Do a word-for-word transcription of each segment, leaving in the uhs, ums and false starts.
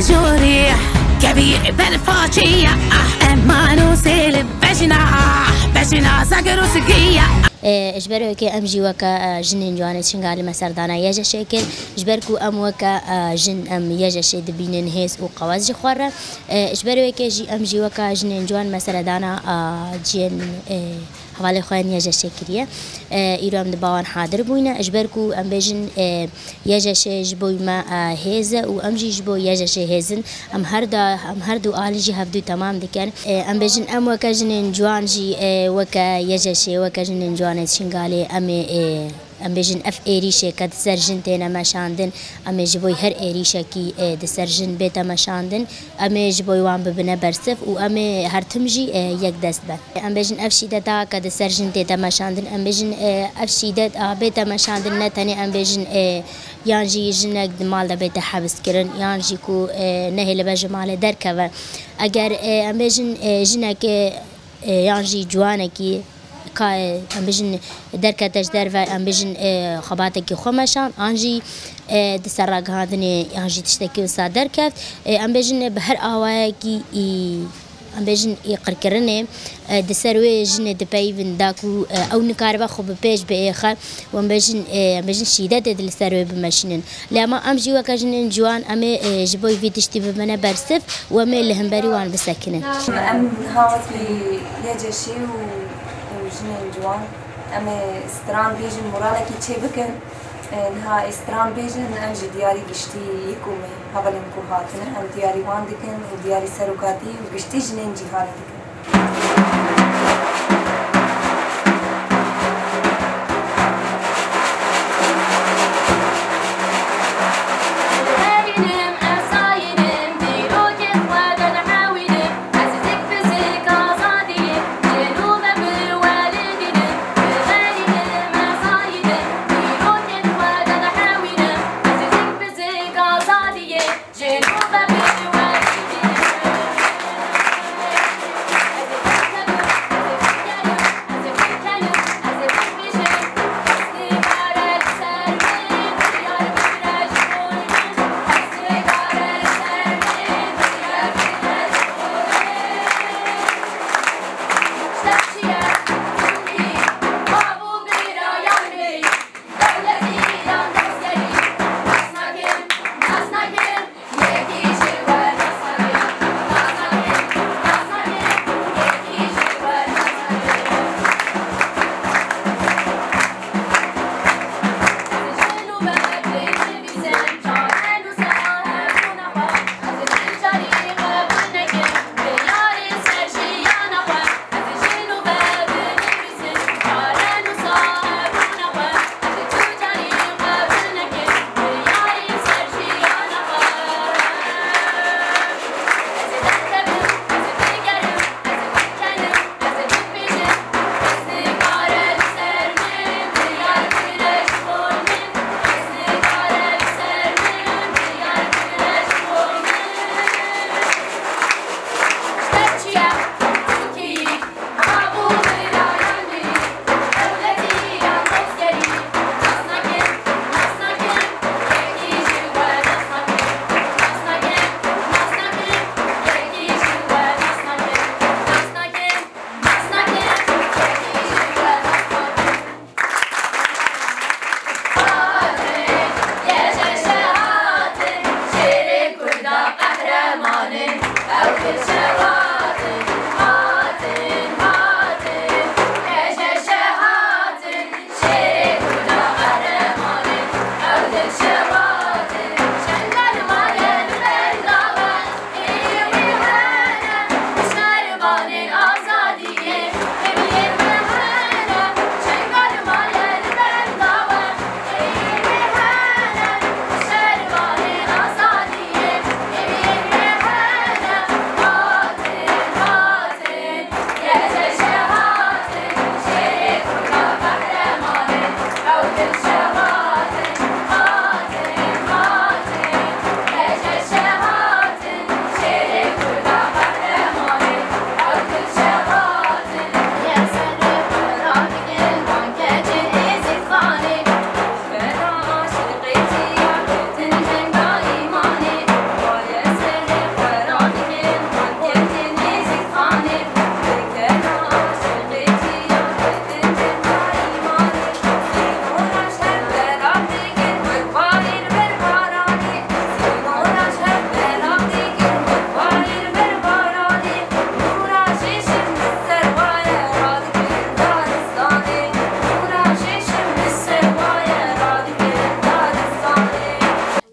Jorî kevî ber façî ya, ah, eman û sêl bejna, ah, bejna zagir û sigî ya. E, ji ber wekê em jî weke, e, jinên ciwanê Çingalî me serdana YJŞ'ê kir. Ji ber ku em weke, e, jin em YJŞ'ê dibînin hêz û qewet ji xwe re. E, ji ber wekê jî em jî weke jinên ciwan me seredana, e, ciyên, e, hevalê xwe yên YJŞ'ê kiriye. E, îro em di ba wan hadir bûyne. Ji ber ku em bêjin, e, YJŞ'ê ji bo me, e, hêz e û em jî ji bo YJŞ'ê hêz in. Em her da, em her du alî jî hevdû temam dikin. E, em bêjin em weke jinên ciwan jî, e, weke YJŞ'ê, weke jinên ciwanê Çingalê em ê, e, em bêjin ev êrîşê ke di ser jin têne meşandin, em ê ji bo her êrîşekî, e, di ser jin bête meşandin. Em ê ji bo wan bibine bersiv û em ê her tim jî, e, yek dest ben. Em bêjin ev şîdeta ke di ser jin tête meşandin, em bêjin, e, ev şîdet a bête meşandin, ne tenê em bêjin, e, yan jî jinek di mal de bête hebiskirin, yan jî ku, e, nehêlibe ji malê derkeve. Eger, e, em bêjin, e, jinekê, e, yan jî ciwanekî ka, e, em bêjin derkete ji derve, em bêjin, e, xebatekî xwe meşand, an jî, e, di ser ragihandinê yan jî tiştekî wisa derkeft, e, em bêjin, e, bi her awayekî, î, em bêjin, î qirkirinê, e, di ser wê jinê dipeyivin da ku, e, ew nikaribe xwe bi pêş biêxe û em bêjin, e, em bêjin şîdetê di li ser wê bimeşînin. Lê ema em jî weke jinên ciwan em ê, e, ji bo vî tiştî bibine bersiv û em ê li hemberî wan bisekinin. Em niha wekî YJŞ'ê û, û jinên ciwan em ê stran bêjin, moralekî çêbikin. E, niha ê stran bêjin, em ji diyarî giştî yê komê hevalên ku hatine, em diyarî wan dikin û diyarî serokatî û giştî jinên cîhanê dikin.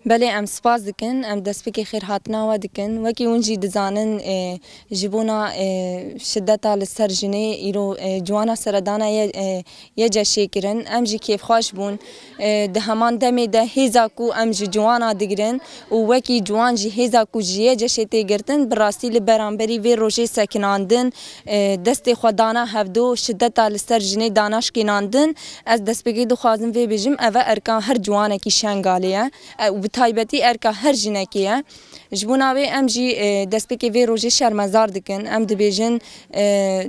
Belê, em spas dikin, em destpêkê xêrhatina we dikin. Wekî hûn jî dizanin, e, ji bona, e, şideta li ser jinê îro, e, ciwana seredana ye, e, Y C Şê kirin. Em jî kêfxweş bûn. E, di heman demê de hêza ku em ji ciwana digirin û wekî ciwan jî hêza ku ji Y C Şê tê girtin, bi rastî li beramberî vê rojê sekinandin, e, destê xwe dana hevdo, şideta li ser jinê dana şkênandin. Ez destpêkê dixwazim vê bêjim, ev e erka her ciwanekî Şengalê ye. E, û bi taybetî erka her jinekê ye. Ji bona wê em jî, e, destpêkê vê rojê şermezar dikin. Em dibêjin, e,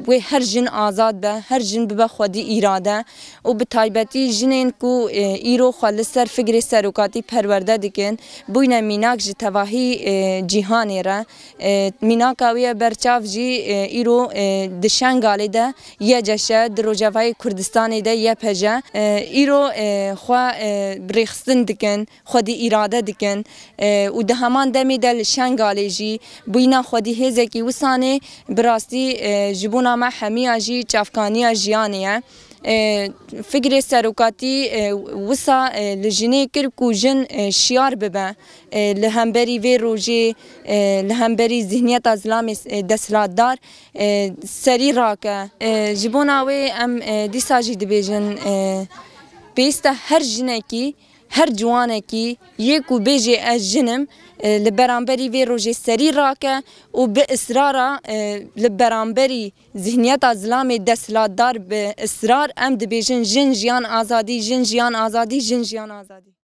wê her jin azad be, her jin bibe xwedî îrade û bi taybetî jinên ku, e, îro xwe li ser fikrê serokatî perwerde dikin, bûyne mînak ji tevahî, e, cîhanê re. E, mînaka wî ye berçav jî, e, îro, e, di Şengalê de Y C Ş, di Rojavayê Kurdistanê de Y P J. E, îro, e, xwe, e, rêxistin dikin, xwedî îrade dikin, e, û di heman demê de li Şengalê jî bûyîna xwedî hêzekî wisanê bi rastî, e, ji bona me hemiya jî çavkaniya jiyanê ye. E, fikrê serokatî, e, wisa, e, li jinê kir ku jin, e, şiyar bibe, e, li hemberî vê rojê, e, li hemberî zihniyeta zilamê, e, desthilatdar, e, serî rake. E, ji bona wê em, e, dîsa jî dibêjin, e, pêwîst e her jinekî, her ciwanekî yê ku bêjê ez jin im, e, li beramberî vê rojê serî rake û bi israra, e, li beramberî zihniyeta zilamê desthilatdar bi israr em dibêjin jin, jiyan, azadî, jin, jiyan, azadî, jin, jiyan, azadî.